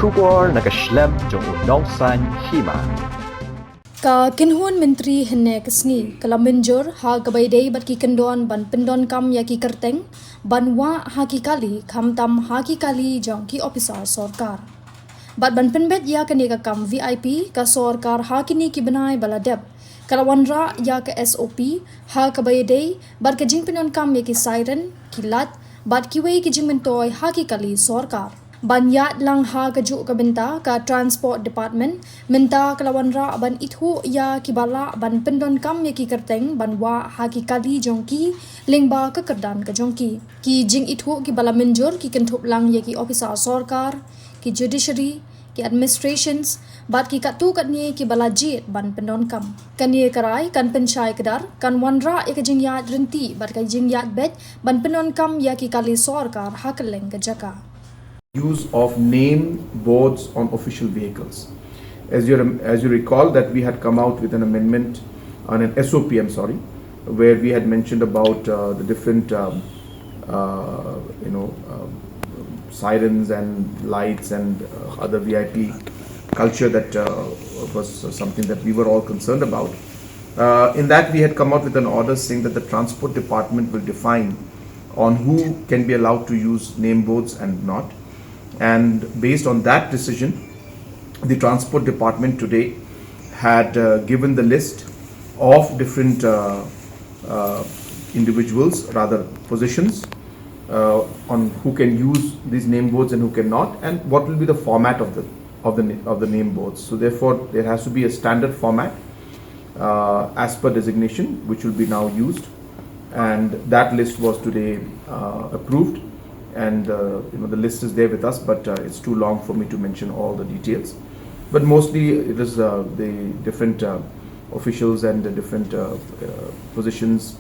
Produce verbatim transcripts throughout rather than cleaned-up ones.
Khubor na ka shlem jong u nongsaiñ hima. Ka kynhun myntri hynne ka sngi ka la mynjur ha kaba ïadei bad ki kyndon ban pyndonkam ïa ki kyrteng ban wah ha ki kali, khamtam ha ki kali jong ki ophisar sorkar. Bad ban pynbeit ïa kane ka kam V I P, ka sorkar ha kine ki bnai ba la dep ka la wanrah ïa ka S O P ha kaba ïadei bad ka jingpyndonkam ïa ki siren, ki light bad kiwei ki jingmyntoi ha ki kali sorkar. Ban ïaid lang ha kajuh ka bynta, ka Transport Department mynta ka la wanrah ban ithuh ïa kiba lah ban pyndonkam ïa ki kyrteng ban wah ha ki kali jong ki lyngba ka kyrdan ka jong ki. Ki jingithuh kiba la mynjur ki kynthup lang ïa ki ophisar sorkar, ki judiciary, ki administrations bad ki katto katne kiba la jied ban pyndonkam. Kane ka rai kan pynshai kdar, kan wanrah ïa ka jingïaid ryntih bad ka jingïaid beit ban pyndonkam ïa ki kali sorkar ha kylleng ka jaka. Use of name boards on official vehicles. As you, as you recall that we had come out with an amendment on an S O P, I'm sorry, where we had mentioned about uh, the different um, uh, you know um, sirens and lights and uh, other V I P culture that uh, was something that we were all concerned about. Uh, in that, we had come out with an order saying that the transport department will define on who can be allowed to use name boards and not. And based on that decision, the transport department today had uh, given the list of different uh, uh, individuals, rather positions, uh, on who can use these name boards and who cannot, and what will be the format of the of the of the name boards. So therefore, there has to be a standard format uh, as per designation, which will be now used, and that list was today uh, approved, and uh, you know the list is there with us, but uh, it's too long for me to mention all the details. But mostly, it is uh, the different uh, officials and the different uh, uh, positions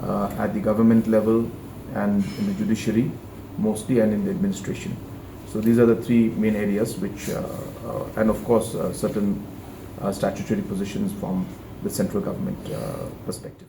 uh, at the government level and in the judiciary, mostly, and in the administration. So these are the three main areas which, uh, uh, and of course, uh, certain uh, statutory positions from the central government uh, perspective.